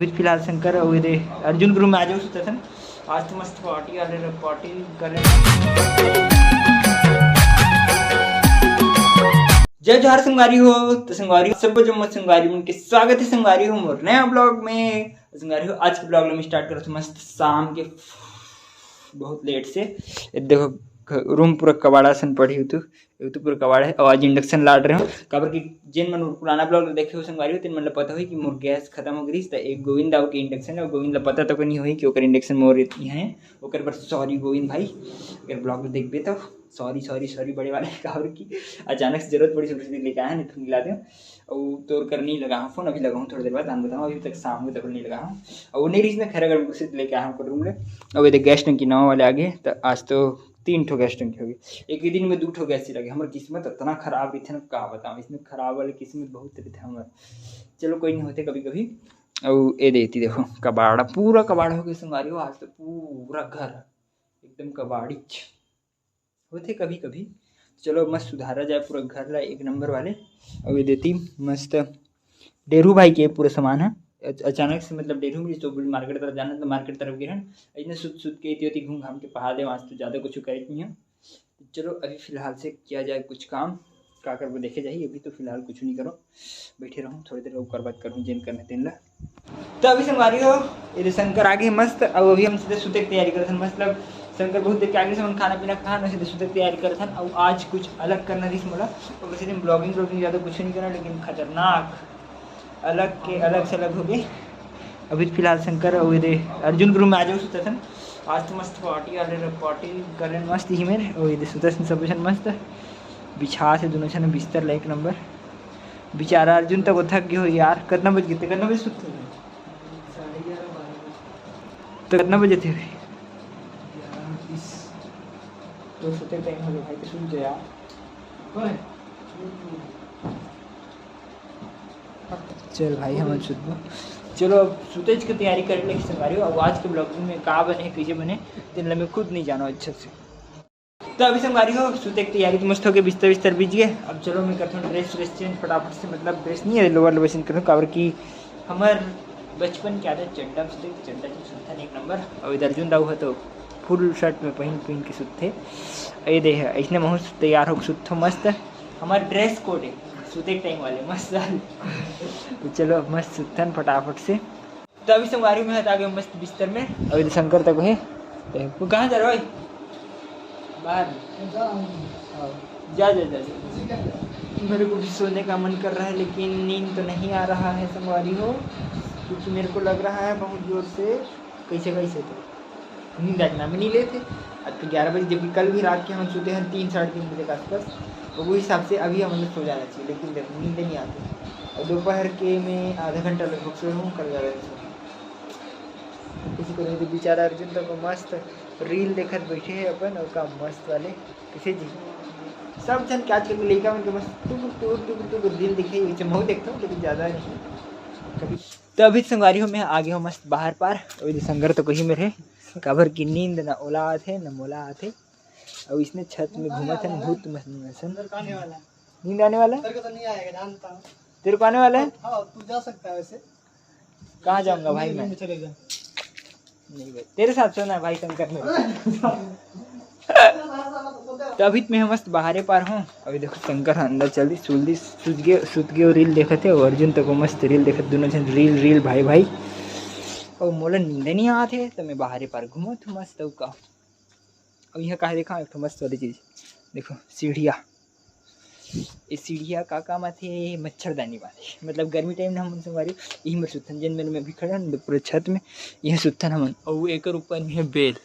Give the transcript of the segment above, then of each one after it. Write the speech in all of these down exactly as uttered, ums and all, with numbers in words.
अभी फिलहाल शंकर अउ एदे अर्जुन के रूम में आ जाओ, सुतथन। आज तो मस्त पार्टी वाले रह, पार्टी कर ले। जय जोहार संगवारी हो, तो संगवारी हो, सब जम्मो संगवारी मन के स्वागत है संगवारी हो मोर नया ब्लॉग में। संगवारी हो, आज के ब्लॉग में स्टार्ट करत हूँ मस्त शाम के बहुत लेट से। ये देखो, घ-, रूम पूरा कबाड़ा सन पड़ी हो तू। YouTube पर कबाड़ है। और आज इंडक्शन लाड़ रहे हो, काबर कि जेन मन पुराना ब्लॉग देखे हो संगवारी हो, तेन मन ल पता होही कि मोर गैस खत्म हो गइस, त एक गोविंद दाऊ के इंडक्शन है। गोविंद ल पता तो नहीं होही कि ओकर इंडक्शन मोर इतनी है, ओकर बर सॉरी गोविंद भाई। अगर ब्लॉग में देखबे तो सॉरी, सॉरी, सॉरी बड़े वाले। काबर कि अचानक से जरूरत पड़ी, सोचे लेके आया, नहीं तो मिला दे। और तोर कर नहीं लगा फोन, अभी लगाऊँ थोड़ी देर बाद, धान बताऊँ, अभी तक शाम को तक नहीं लगा। और नहीं रही इसमें खैर, अगर से लेके आया हमको रूम ले। अब ये देख गैस टंकी नवा वाले आ गए, तो आज तो तीन ठो गैस टंकी होगी। एक ही दिन में दू ठो गैस लगे। हमर किस्मत इतना खराब रहिथे ना, का बताऊं, इसमें खराब वाले किस्मत बहुत रहिथे हमर। चलो, कोई नहीं होते कभी कभी। अउ ए देती देखो, कबाड़ा, पूरा कबाड़ा हो गया संगवारी हो। आज तो पूरा घर एकदम कबाड़ीच होते कभी कभी। चलो, मस्त सुधारा जाए पूरा घर ला एक नंबर वाले। अउ ए देती मस्त डेरू भाई के पूरा सामान है। अच-, अचानक से मतलब डेरू मिली तो बोली मार्केट तरफ जाना, तो मार्केट तरफ गिरन। इतने सुत सुत के इति उति घूम घाम के पहा दे, आज तो ज़्यादा कुछ करे नहीं है। तो चलो, अभी फिलहाल से किया जाए कुछ काम, का करबो देखे जाही। अभी तो फिलहाल कुछ नहीं करो, बैठे रहूँ थोड़ी देर, ओकर बाद करूँ जेन करना तेन ला। तो अभी संगवारी हो, ये शंकर आगे मस्त। अब अभी हम सीधे सुते के तैयारी करत हन। मतलब शंकर बहुत देर के आगे से हम खाना पीना खान, सीधे सुते के तैयारी करत हन। अब आज कुछ अलग करना रही मोला, तो वैसे दिन ब्लॉगिंग व्लॉगिंग ज़्यादा कुछ नहीं करना, लेकिन खतरनाक अलग के अलग से अलग हो गए। अभी फिलहाल शंकर और ये अर्जुन के रूम में आ जाओ, सुतथन। आज तो मस्त पार्टी वाले रह, पार्टी कर लेन मस्त ही मेरे। और ये सुतथन सब झन मस्त बिछा से दोनों झन बिस्तर ला एक नंबर। बेचारा अर्जुन तक वो थक गए हो यार। कितना बज गए थे? कितना बजे सुतते हो? तो कितना बजे थे? तो सुते टाइम हो गया भाई, तो सुन जा यार। चल भाई, हम सुतबो। चलो, अब सुतेज के तैयारी कर ले संगवारी हो। अब आज के ब्लॉगिंग में का बने, कैसे बने, तेन ला मैं खुद नहीं जानो अच्छा से। तो अभी संगवारी हो, सुते के तैयारी तो मस्त हो गई, बिस्तर बिस्तर बिछ गए। अब चलो, मैं करता हूँ ड्रेस व्रेस चेंज फटाफट से, मतलब ड्रेस नहीं है, लोअर लोअर चेंज करता हूँ, काबर कि हमर बचपन के आदत चड्डा में सुते, चड्डा में सुतथन एक नंबर। और इधर अर्जुन दाऊ है तो फुल शर्ट में पहन पहन के सुतथे। ये दे है, इसने महूँ तैयार होके सुतथो मस्त। हमार ड्रेस कोड है सुते के टाइम वाले, मस्त। तो चलो, अब मस्त सुतथन फटाफट से। तो अभी संगवारी में आ गए मस्त बिस्तर में। अभी तो शंकर तक है। तो तू कहाँ जा रहा भाई? बाहर। हाँ। जा, जा, जा, जा। मेरे को भी सोने का मन कर रहा है, लेकिन नींद तो नहीं आ रहा है संगवारी हो, क्योंकि मेरे को लग रहा है बहुत जोर से कैसे कैसे तो नींद आज नाम नहीं लेते। अब तो ग्यारह बजे, जबकि कल भी रात के हम सोते हैं तीन, साढ़े तीन बजे के आसपास, तो वो हिसाब से अभी हम लोग सो जाना चाहिए, लेकिन देखो, नींद नहीं आती। और दोपहर के मैं आधा घंटा लगभग सोया हूँ, कल ज़्यादा नहीं सोया। किसी को नहीं, तो बेचारा अर्जुन तो मस्त रील देखत बैठे हैं अपन, और का मस्त वाले किसी जी। सब जन के आजकल के लड़का मन के मस्त टुकुर टुकुर टुकुर टुकुर रील दिखे, ये महू देखता हूँ, लेकिन ज़्यादा नहीं कभी। तो अभी संगवारी हो, मैं आ गया हूँ मस्त बाहर पार। और इधर शंकर तो कहीं में रहे, काबर की नींद ना ओला आथे ना मोला आथे। और इसने छत में घूमत है भूत मस्त असन। नींद आने वाला है? तेरे को तो नहीं आएगा, जानता हूँ। तेरे को आने वाला है? हाँ, तू जा सकता है वैसे। कहाँ जाऊँगा भाई मैं? चले जा। नहीं भाई, तेरे साथ सोना है भाई शंकर में। तो अभी तो मैं मस्त बाहरे पार हूँ। अभी देखो, शंकर अंदर चल दी, सुल दी, सुत गए, सुत गए और रील देखत है। और अर्जुन तक मस्त रील देखत, दोनों जन रील, रील, भाई, भाई। और मोला नींद नहीं आते, तो मैं बाहरे पार घूमत हूँ मस्त। और का, अब यहाँ कहा देखा एक ठो मस्त वाली चीज़, देखो सीढ़िया। ये सीढ़िया का काम आथे? मच्छरदानी वाले, मतलब गर्मी टाइम में हमन संगवारी यही में सुतथन, जेन मेर में अभी खड़ा हन पूरे छत में, यही सुतथन हमन। और एकर ऊपर में है बेल,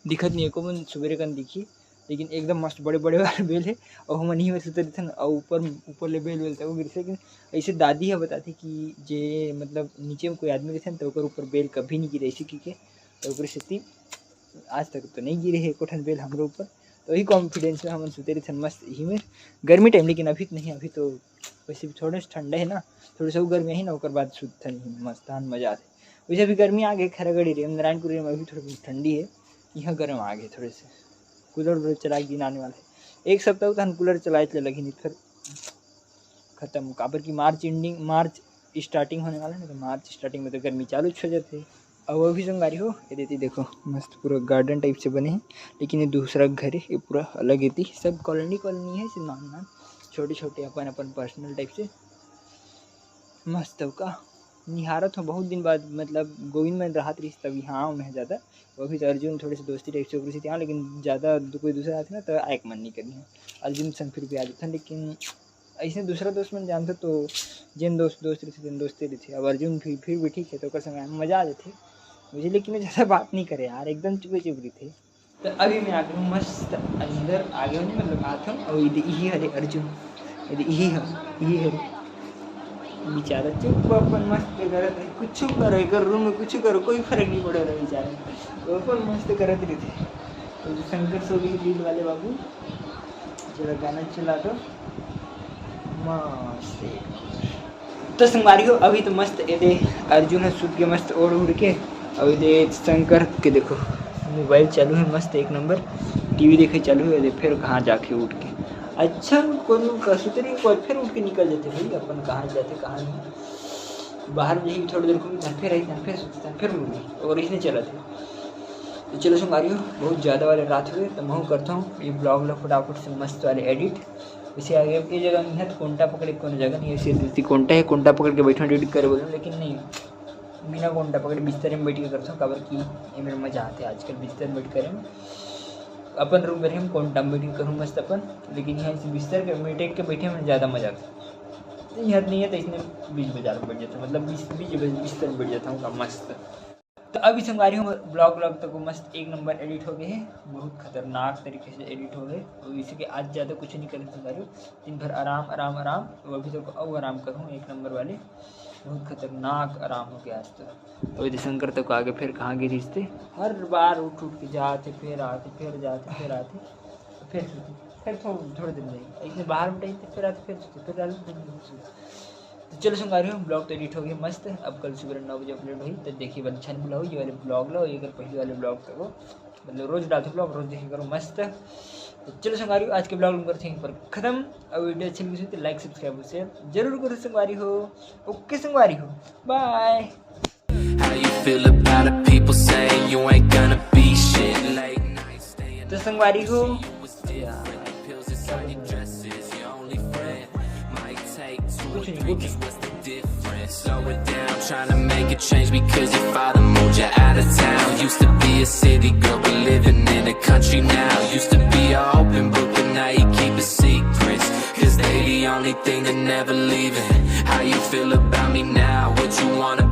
दिखत नहीं एको मन, सुबेरे कन दिखी, लेकिन एकदम मस्त बड़े बड़े वाला बेल है। और हमन यही में सुते रहिथन, और ऊपर ऊपर ले बेल बेल तक गिरथे। लेकिन ऐसे दादी ह बताथे कि जे मतलब नीचे में कोई आदमी रहिथे न, तो ओकर ऊपर बेल कभी नहीं गिरे, ऐसे की के, तो ओकरे सेती आज तक तो नहीं गिरे है एको ठन बेल हमरो ऊपर। तो वही कॉन्फिडेंस में हमन सुते रहिथन मस्त यही में गर्मी टाइम, लेकिन अभी तो नहीं, अभी तो वैसे भी थोड़े से ठंडा है ना, थोड़े से गर्मी है ना, ओकर बाद सुतथन यही मस्त, मजा आथे। वैसे अभी गर्मी आ गई खैरागढ़ी रे, नारायणपुर रे में अभी थोड़ी बहुत ठंडी है, यहाँ गर्म आ गए थोड़े से। कूलर वूलर चला के दिन आने वाला है, एक सप्ताह तो हम कूलर चलाए चले लगी, नहीं फिर खत्म, काबर की मार्च एंडिंग, मार्च स्टार्टिंग होने वाला है ना, तो मार्च स्टार्टिंग में तो गर्मी चालू हो जाते। और वो भी संगवारी हो, ये देती देखो, मस्त पूरा गार्डन टाइप से बने हैं, लेकिन ये दूसरा घर है, ये पूरा अलग एती। सब कॉलोनी कॉलोनी है, सिर्फ नान नान छोटे छोटे अपन अपन पर्सनल टाइप से। मस्त हो का निहारत हो बहुत दिन बाद, मतलब गोविंद मन रहत रहिस तब यहाँ आऊँ मैं ज़्यादा। वो भी तो अर्जुन थोड़े से दोस्ती टाइप से ओकरे से यहाँ, लेकिन ज़्यादा दू-, कोई दूसरा आथे ना तो आए के मन नहीं करनी है। अर्जुन संग फिर भी आ जाता, लेकिन ऐसे दूसरा दोस्त मन जानते तो जेन दोस्त दोस्त रहिथे तेन दोस्ते रहिथे। अब अर्जुन फिर फिर भी ठीक है तो ओकर संग आए में मज़ा आ जाथे मुझे, लेकिन वो ज़्यादा बात नहीं करे यार, एकदम चुपे चुप रहिथे। तो अभी मैं आ गया हूँ मस्त अंदर, आ गया हूँ नहीं, मतलब आता हूँ। और ये यही हरे अर्जुन, ये यही है, यही हरे बेचारा चुप अपन मस्त करत है, कुछ करो, एक रूम में कुछ करो, कोई फर्क नहीं पड़ रहा बेचारे। वो अपन मस्त करत रहिथे। तो शंकर सो भी लीड वाले बाबू, जरा गाना चला दो मस्त। तो संगवारी हो, अभी तो मस्त एदे अर्जुन है सूत के मस्त ओढ़ उड़ के। अभी दे शंकर के देखो, मोबाइल चालू है मस्त एक नंबर, टीवी देखे चालू है, एदे फिर कहाँ जाके उठ के। अच्छा, कोनो का सुतरी को फिर उठ के निकल जाते भाई, अपन कहाँ जाते कहाँ नहीं। बाहर में यही थोड़ी देर घूमी, फिर आई, फिर सुती, फिर उठ गई और इसने चला थे। तो चलो संगवारी हो, बहुत ज़्यादा वाले रात हुए, तो मैं करता हूँ ये ब्लॉग ला फटाफट से मस्त वाले एडिट। इसे आगे ये जगह नहीं है तो कोंटा पकड़े कोनो जगह नहीं है, इसे दीदी कोंटा है, कोंटा पकड़ के बैठो एडिट करे बोले, लेकिन नहीं, बिना कोंटा पकड़े बिस्तर में बैठ के करता हूँ, काबर कि ये मेरा मज़ा आते आजकल बिस्तर में बैठ करे में। अपन रूम में रहे कोंटा में बैठ के करूँ मस्त अपन, लेकिन यहाँ इसे बिस्तर के में टेक के बैठे में ज़्यादा मज़ा आता। यहाँ नहीं है तो इसने बीच बाजार में बैठ जाता हूँ, मतलब बीच बीच बिस्तर में बैठ जाता हूँ का मस्त। तो अभी संगवारी हो ब्लॉग व्लॉग तक मस्त एक नंबर एडिट हो गए है, बहुत खतरनाक तरीके से एडिट हो गए। तो इसी के आज ज़्यादा कुछ नहीं करें संगवारी हो, दिन भर आराम आराम आराम। तो अभी तक और आराम करूँ एक नंबर वाले, बहुत खतरनाक आराम हो गया आज तो। तो ये शंकर तक आगे फिर कहाँ गिरी थे, हर बार उठ उठ के जाते फिर आते फिर जाते फिर आते फिर सोते, फिर थो-, थोड़े दिन नहीं, इसने बाहर में टहलते फिर आते फिर सोते, फिर आते फिर सोते। तो चलो संगवारी हो, ब्लॉग तो एडिट हो गया मस्त। अब कल सुबह नौ बजे अपलोड हुई, तो देखिए वाले चैनल बुलाओ ये वाले ब्लॉग लो, ये अगर पहले वाले ब्लॉग तो वो मतलब रोज डालते ब्लॉग, रोज देखिए करो मस्त। तो चलो संगवारी हो, आज के ब्लॉग हम करते हैं पर खत्म। और वीडियो अच्छी लगी तो लाइक सब्सक्राइब शेयर जरूर करो संगवारी हो। ओके संगवारी हो, बाय। How you feel about it? People say you ain't gonna be shit. Late nights staying तो संगवारी हो, कुछ नहीं, कुछ नहीं। Slow it down, trying to make a change because your father moved you out of town. Used to be a city girl, but living in a country now. Used to be an open book, but now you keep it secrets. Cause they the only thing that never leaving. How you feel about me now? What you wanna